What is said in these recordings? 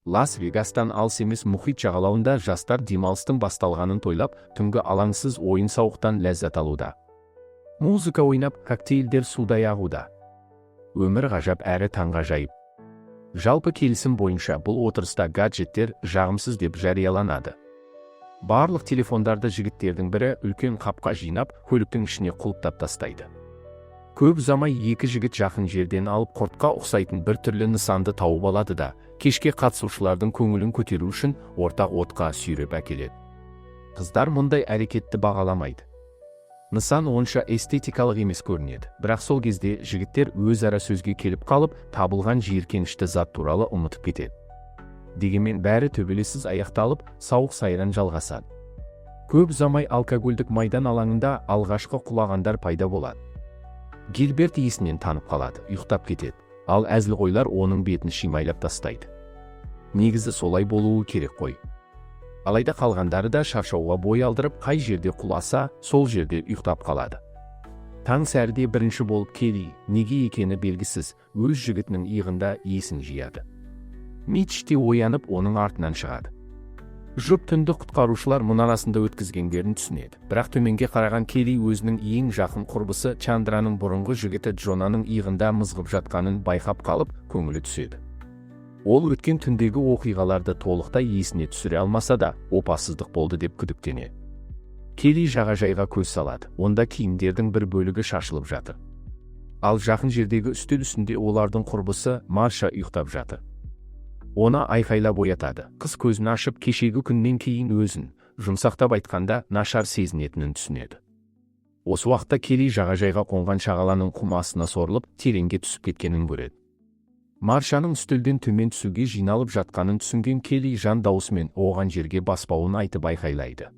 Лас-Вегастан алыс емес мұхит жағалауында жастар демалыстың басталғанын тойлап, түнгі алаңсыз ойын-сауықтан ләззат алуда. Музыка ойнап, коктейльдер судай ағуда. Өмір ғажап әрі таңғажайып. Жалпы келісім бойынша, бұл отырыста гаджеттер жағымсыз деп жарияланады. Барлық телефондарды жігіттердің бірі үлкен қапқа жинап, көліктің ішіне құлыптап тастайды. Көп ұзамай екі жігіт жақын жерден алып құртқа ұқсайтын бір түрлі нысанды тауып алады да, кешке қатысушылардың көңілін көтеру үшін ортақ отқа сүйреп әкеледі. Қыздар мұндай әрекетті бағаламайды. Нысан онша эстетикалық емес көрінеді, бірақ сол кезде жігіттер өзара сөзге келіп қалып, табылған жиіркенішті зат туралы ұмытып кетеді. Дегенмен бәрі төбелессіз аяқталып, сауық сайран жалғасады. Көп ұзамай алкогольдік майдан алаңында алғашқы құлағандар пайда болады. Гилберт есінен танып қалады, ұйықтап кетеді, ал әзілқойлар оның бетін шимайлап тастайды. Негізі солай болуы керек қой. Алайда қалғандары да шаршауға бой алдырып, қай жерде құласа, сол жерде ұйықтап қалады. Таң сәріде бірінші болып Келли, неге екені белгісіз, өз жігітінің иығында есін жияды. Митч те оянып, оның артынан шығады. Жұп түнді құтқарушылар мұнарасында өткізгендерін түсінеді. Бірақ төменге қараған Келли өзінің ең жақын құрбысы Чандраның бұрынғы жігіті Джонаның иығында мызғып жатқанын байқап қалып, көңілі түседі. Ол өткен түндегі оқиғаларды толықтай есіне түсіре алмаса да, опасыздық болды деп күдіктенеді. Келли жағажайға көз салады. Онда киімдердің бір бөлігі шашылып жатыр. Ал жақын жердегі үстел үстінде олардың құрбысы Марша ұйықтап жатыр. Оны айқайлап оятады. Қыз көзін ашып, кешегі күннен кейін өзін, жұмсақтап айтқанда, нашар сезінетінін түсінеді. Осы уақытта Келли жағажайға қонған шағаланың құм астына сорылып, тереңге түсіп кеткенін көреді. Маршаның үстелден төмен түсуге жиналып жатқанын түсінген Келли жан даусымен оған жерге баспауын айтып айқайлайды.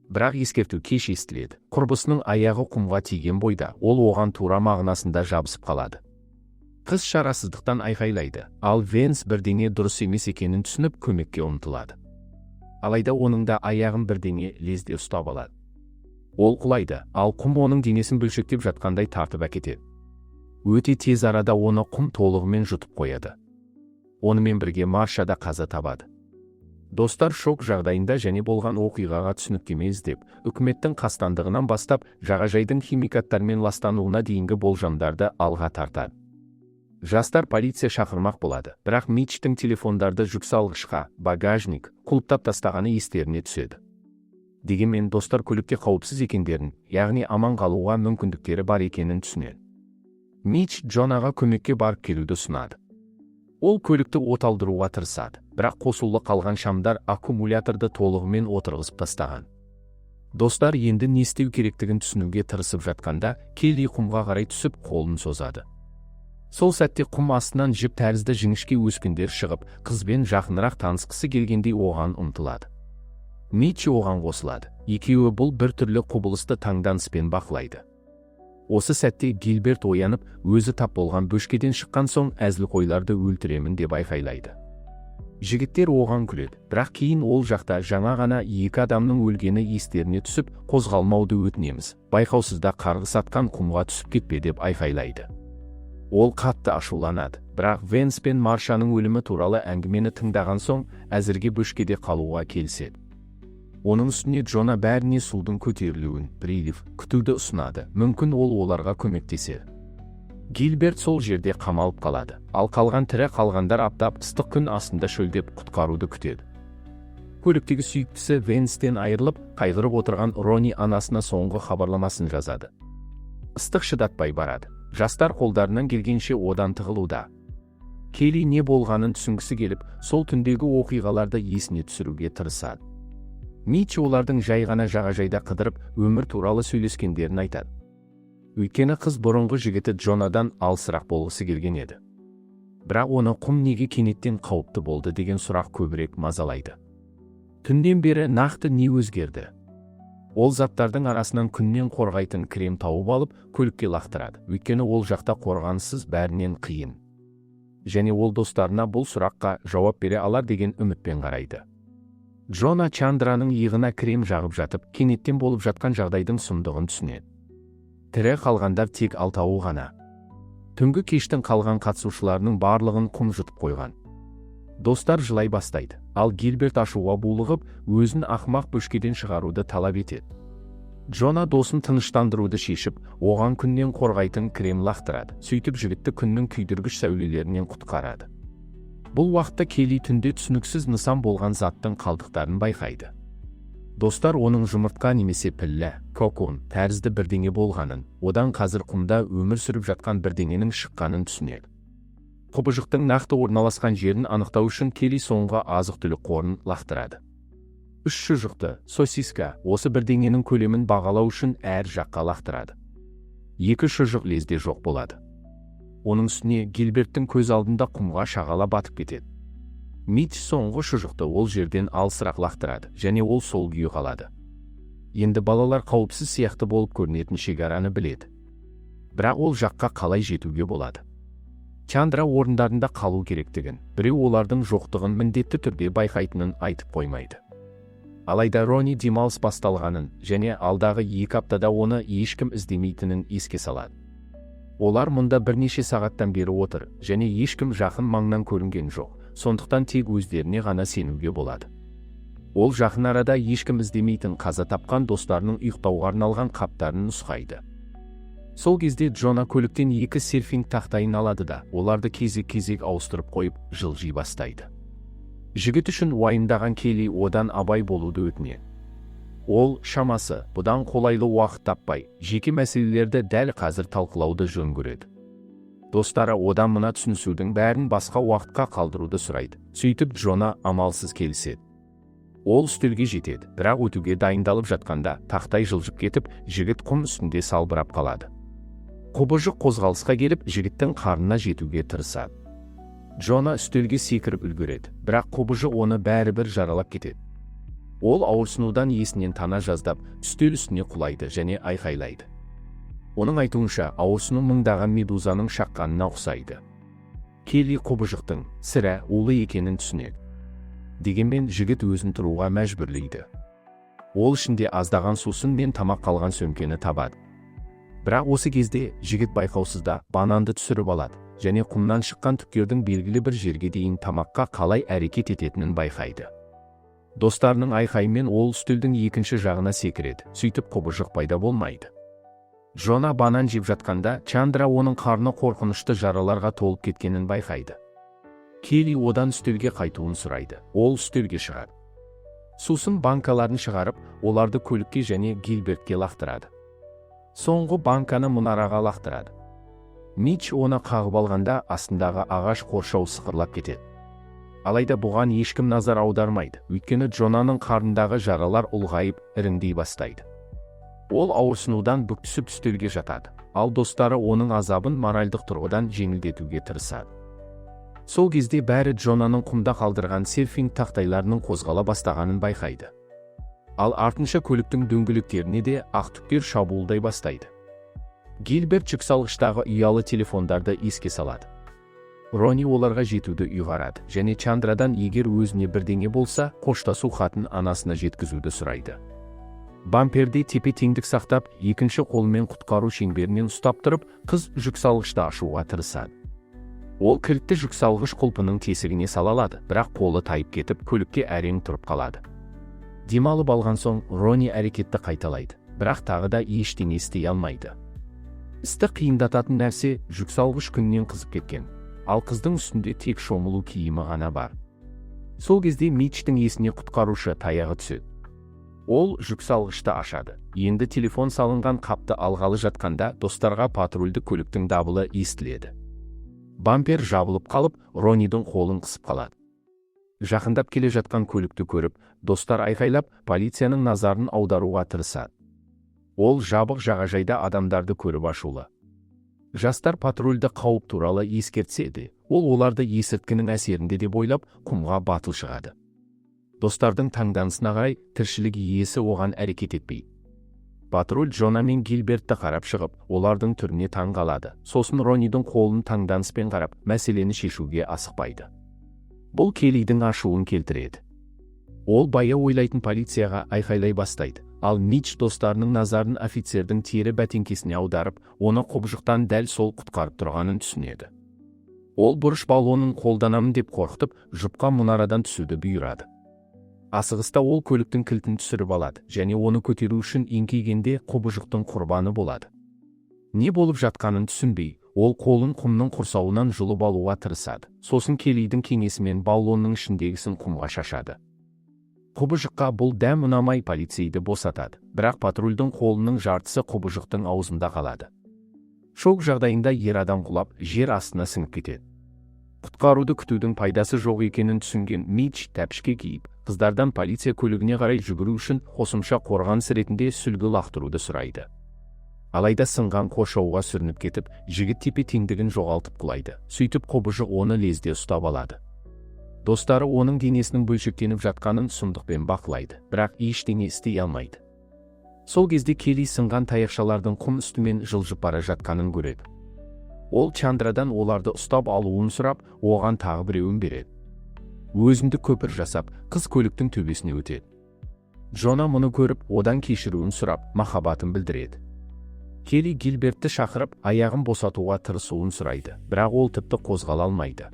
Бірақ ескерту кеш естіледі. Құрбысының аяғы құмға тиген бойда ол оған тура мағынасында жабысып қалады. Қыз шарасыздықтан айқайлайды, ал Венс бірдеңе дұрыс емес екенін түсініп, көмекке ұмтылады. Алайда оның да аяғын бірдеңе лезде ұстап алады. Ол құлайды, ал құм оның денесін бөлшектеп жатқандай тартып әкетеді. Өте тез арада оны құм толығымен жұтып қояды. Онымен бірге Марша да қаза табады. Достар шок жағдайында және болған оқиғаға түсініктеме іздеп, үкіметтің қастандығынан бастап жағажайдың химикаттармен ластануына дейінгі болжамдарды алға тартады. Жастар полиция шақырмақ болады, бірақ Митчтің телефондарды жүксалғышқа, багажник, құлыптап тастағаны естеріне түседі. Дегенмен достар көлікте қауіпсіз екендерін, яғни аман қалуға мүмкіндіктері бар екенін түсінеді. Митч Джонаға көмекке барып келуді ұсынады. Ол көлікті оталдыруға тырысады, бірақ қосулы қалған шамдар аккумуляторды толығымен отырғызып тастаған. Достар енді не істеу керектігін түсінуге тырысып жатқанда, Келли құмға қарай түсіп, қолын созады. Сол сәтте құм астынан жіп тәрізді жіңішке өскіндер шығып, қызбен жақынырақ танысқысы келгендей оған ұмтылады. Митч оған қосылады. Екеуі бұл бір түрлі құбылысты таңданыспен бақылайды. Осы сәтте Гилберт оянып, өзі тап болған бөшкеден шыққан соң, әзілқойларды өлтіремін деп айқайлайды. Жігіттер оған күледі, бірақ кейін ол жақта жаңа ғана екі адамның өлгені естеріне түсіп, қозғалмауды өтінеміз, байқаусызда қарғыс атқан құмға түсіп кетпе деп айқайлайды. Ол қатты ашуланады, бірақ Венс пен Маршаның өлімі туралы әңгімені тыңдаған соң, әзірге бөшкеде қалуға келіседі. Оның үстіне Джона бәріне судың көтерілуін, прилив, күтуді ұсынады, мүмкін, ол оларға көмектесер. Гилберт сол жерде қамалып қалады, ал қалған тірі қалғандар аптап ыстық күн астында шөлдеп, құтқаруды күтеді. Көліктегі сүйіктісі Венстен айырылып, қайғырып отырған Рони анасына соңғы хабарламасын жазады. Ыстық шыдатпай барады. Жастар қолдарынан келгенше одан тығылуда. Келли не болғанын түсінгісі келіп, сол түндегі оқиғаларды есіне түсіруге тырысады. Митч олардың жай ғана жағажайда қыдырып, өмір туралы сөйлескендерін айтады. Өйткені қыз бұрынғы жігіті Джонадан алысырақ болғысы келген еді. Бірақ оны құм неге кенеттен қауіпті болды деген сұрақ көбірек мазалайды. Түнден бері нақты не өзгерді? Ол заттардың арасынан күннен қорғайтын крем тауып алып, көлікке лақтырады. Өйткені ол жақта қорғаныссыз бәрінен қиын. Және ол достарына бұл сұраққа жауап бере алар деген үмітпен қарайды. Джона Чандраның иығына крем жағып жатып, кенеттен болып жатқан жағдайдың сұмдығын түсінеді. Тірі қалғандар тек алтауы ғана. Түнгі кештің қалған қатысушыларының барлығын құм жұтып қойған. Достар жылай бастайды, ал Гилберт ашуға булығып, өзін ақымақ бөшкеден шығаруды талап етеді. Джона досын тыныштандыруды шешіп, оған күннен қорғайтын крем лақтырады. Сөйтіп жігітті күннің күйдіргіш сәулелерінен құтқарады. Бұл уақытта Келли түнде түсініксіз нысан болған заттың қалдықтарын байқайды. Достар оның жұмыртқа немесе піллә, кокон тәрізді бірдеңе болғанын, одан қазір құмда өмір сүріп жатқан бірдеңенің шыққанын түсінеді. Құбыжықтың нақты орналасқан жерін анықтау үшін Келли соңғы азық-түлік қорын лақтырады. Үш шұжықты, сосиска, осы бірдеңенің көлемін бағалау үшін әр жаққа лақтырады. Екі шұжық лезде жоқ болады. Оның үстіне Гилберттің көз алдында құмға шағала батып кетеді. Митч соңғы шұжықты ол жерден алысырақ лақтырады және ол сол күйі қалады. Енді балалар қауіпсіз сияқты болып көрінетін шекараны біледі. Бірақ ол жаққа қалай жетуге болады? Чандра орындарында қалу керектігін, біреу олардың жоқтығын міндетті түрде байқайтынын айтып қоймайды. Алайда Рони демалыс басталғанын және алдағы 2 аптада оны ешкім іздемейтінін еске салады. Олар мұнда бірнеше сағаттан бері отыр және ешкім жақын маңнан көрінген жоқ, сондықтан тек өздеріне ғана сенуге болады. Ол жақын арада ешкім іздемейтін қаза тапқан достарының ұйықтауға арналған қаптарын нұсқайды. Сол кезде Джона көліктен екі серфинг тақтайын алады да, оларды кезек-кезек ауыстырып қойып, жылжи бастайды. Жігіт үшін уайымдаған Келли одан абай болуды өтінеді. Ол, шамасы, бұдан қолайлы уақыт таппай, жеке мәселелерді дәл қазір талқылауды жөн көреді. Достары одан мына түсінісудің бәрін басқа уақытқа қалдыруды сұрайды. Сөйтіп Джона амалсыз келіседі. Ол үстелге жетеді, бірақ өтуге дайындалып жатқанда тақтай жылжып кетіп, жігіт құм үстінде салбырап қалады. Құбыжық қозғалысқа келіп, жігіттің қарнына жетуге тырысады. Джона үстелге секіріп үлгереді, бірақ құбыжық оны бәрібір жаралап кетеді. Ол ауырсынудан есінен тана жаздап, үстел үстіне құлайды және айқайлайды. Оның айтуынша, ауырсыну мыңдаған медузаның шаққанына ұқсайды. Келли құбыжықтың, сірә, улы екенін түсінеді. Дегенмен жігіт өзін тұруға мәжбүрлейді. Ол ішінде аздаған сусын мен тамақ қалған сөмкені табады. Бірақ осы кезде жігіт байқаусызда бананды түсіріп алады және құмнан шыққан түктердің белгілі бір жерге дейін тамаққа қалай әрекет ететінін байқайды. Достарының айқайымен ол үстелдің екінші жағына секіреді, сөйтіп құбыжық пайда болмайды. Джона банан жеп жатқанда Чандра оның қарны қорқынышты жараларға толып кеткенін байқайды. Келли одан үстелге қайтуын сұрайды. Ол үстелге шығады. Сусын банкаларын шығарып, оларды көлікке және Гилбертке лақтырады. Соңғы банканы мұнараға лақтырады. Митч оны қағып алғанда, астындағы ағаш қоршау сықырлап кетеді. Алайда бұған ешкім назар аудармайды, өйткені Джонаның қарнындағы жаралар ұлғайып, іріңдей бастайды. Ол ауырсынудан бүк түсіп үстелге жатады, ал достары оның азабын моральдық тұрғыдан жеңілдетуге тырысады. Сол кезде бәрі Джонаның құмда қалдырған серфинг тақтайларының қозғала бастағанын байқайды. Ал артынша көліктің дөңгелектеріне де ақ түктер шабуылдай бастайды. Гилберт жүксалғыштағы ұялы телефондарды еске салады. Рони оларға жетуді ұйғарады және Чандрадан егер өзіне бірдеңе болса, қоштасу хатын анасына жеткізуді сұрайды. Бамперде тепе теңдік сақтап, екінші қолымен құтқару шеңберінен ұстап тұрып, қыз жүксалғышты ашуға тырысады. Ол кілтті жүксалғыш құлпының тесігіне сала алады, бірақ қолы тайып кетіп, көлікте әрең тұрып қалады. Демалып алған соң Рони әрекетті қайталайды, бірақ тағы да ештеңе істей алмайды. Істі қиындататын нәрсе: жүксалғыш күннен қызып кеткен, ал қыздың үстінде тек шомылу киімі ғана бар. Сол кезде Митчтің есіне құтқарушы таяғы түседі. Ол жүксалғышты ашады. Енді телефон салынған қапты алғалы жатқанда достарға патрульді көліктің дабылы естіледі. Бампер жабылып қалып, Ронидің қолын қысып қалады. Жақындап келе жатқан көлікті көріп, достар айқайлап, полицияның назарын аударуға тырысады. Ол жабық жағажайда адамдарды көріп ашулы. Жастар патрульді қауіп туралы ескертсе де, ол оларды есірткінің әсерінде деп ойлап, құмға батыл шығады. Достардың таңданысына қарай, тіршілік иесі оған әрекет етпейді. Патруль Джона мен Гилбертті қарап шығып, олардың түріне таң қалады. Сосын Ронидің қолын таңданыспен қарап, мәселені шешуге асықпайды. Бұл Келлидің ашуын келтіреді. Ол баяу ойлайтын полицияға айқайлай бастайды. Ал Митч достарының назарын офицердің тері бәтеңкесіне аударып, оны құбыжықтан дәл сол құтқарып тұрғанын түсінеді. Ол бұрыш баллонын қолданамын деп қорқытып, жұпқа мұнарадан түсуді бұйырады. Асығыста ол көліктің кілтін түсіріп алады және оны көтеру үшін еңкейгенде құбыжықтың құрбаны болады. Не болып жатқанын түсінбей, ол қолын құмның құрсауынан жұлып алуға тырысады. Сосын Келлидің кеңесімен баллонның ішіндегісін құмға шашады. Құбыжыққа бұл дәм ұнамай, полицейді босатады, бірақ патрульдің қолының жартысы құбыжықтың аузында қалады. Шок жағдайында ер адам құлап, жер астына сіңіп кетеді. Құтқаруды күтудің пайдасы жоқ екенін түсінген Митч тәпішке киіп, қыздардан полиция көлігіне қарай жүгіру үшін қосымша қорғаныс ретінде сүлгі лақтыруды сұрайды. Алайда сынған қоршауға сүрініп кетіп, жігіт тепе теңдігін жоғалтып құлайды. Сөйтіп құбыжық оны лезде ұстап алады. Достары оның денесінің бөлшектеніп жатқанын сұмдықпен бақылайды, бірақ ештеңе істей алмайды. Сол кезде Келли сынған таяқшалардың құм үстімен жылжып бара жатқанын көреді. Ол Чандрадан оларды ұстап алуын сұрап, оған тағы біреуін береді. Өзіндік көпір жасап, қыз көліктің төбесіне өтеді. Джона мұны көріп, одан кешіруін сұрап, махаббатын білдіреді. Келли Гилбертті шақырып, аяғын босатуға тырысуын сұрайды, бірақ ол тіпті қозғала алмайды.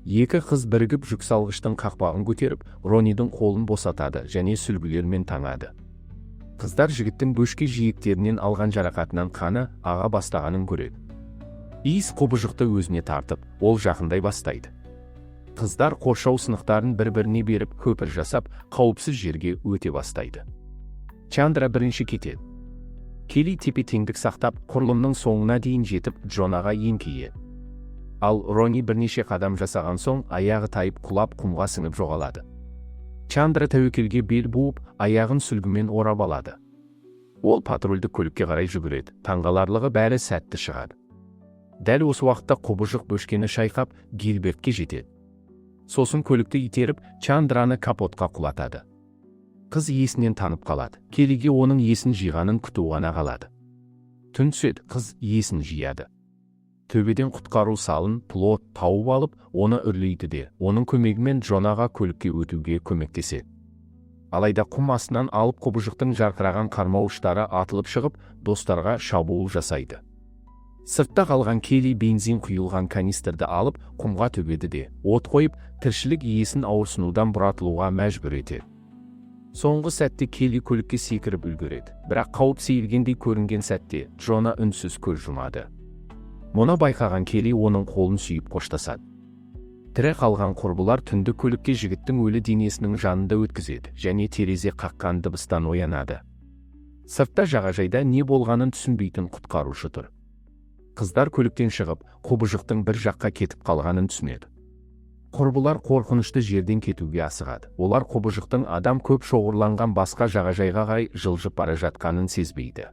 Екі қыз бірігіп жүксалғыштың қақпағын көтеріп, Ронидің қолын босатады және сүлгілермен таңады. Қыздар жігіттің бөшке жиектерінен алған жарақатынан қаны аға бастағанын көреді. Иіс құбыжықты өзіне тартып, ол жақындай бастайды. Қыздар қоршау сынықтарын бір-біріне беріп, көпір жасап, қауіпсіз жерге өте бастайды. Чандра бірінші кетеді. Келли тепе-теңдік сақтап, құрылымның соңына дейін жетіп, Джонаға еңкейеді. Ал Рони бірнеше қадам жасаған соң аяғы тайып құлап, құмға сіңіп жоғалады. Чандра тәуекелге бел буып, аяғын сүлгімен орап алады. Ол патрульдік көлікке қарай жүгіреді. Таңғаларлығы, бәрі сәтті шығады. Дәл осы уақытта құбыжық бөшкені шайқап, Гилбертке жетеді. Сосын көлікті итеріп, Чандраны капотқа құлатады. Қыз есінен танып қалады. Келлиге оның есін жиғанын күту ғана қалады. Түн түседі, қыз есін жияды. Төбеден құтқару салын, плот тауып алып, оны үрлейді де, оның көмегімен Джонаға көлікке өтуге көмектеседі. Алайда құм астынан алып құбыжықтың жарқыраған қармауыштары атылып шығып, достарға шабуыл жасайды. Сыртта қалған Келли бензин құйылған канистрді алып, құмға төгеді де, от қойып, тіршілік иесін ауырсынудан бұратылуға мәжбүр етеді. Соңғы сәтте Келли көлікке секіріп үлгереді, бірақ қауіп сейілгендей көрінген сәтте Джона үнсіз көз жұмады. Мұны байқаған Келли оның қолын сүйіп қоштасады. Тірі қалған құрбылар түнді көлікте жігіттің өлі денесінің жанында өткізеді және терезе қаққан дыбыстан оянады. Сыртта жағажайда не болғанын түсінбейтін құтқарушы тұр. Қыздар көліктен шығып, құбыжықтың бір жаққа кетіп қалғанын түсінеді. Құрбылар қорқынышты жерден кетуге асығады. Олар құбыжықтың адам көп шоғырланған басқа жағажайға қарай жылжып бара жатқанын сезбейді.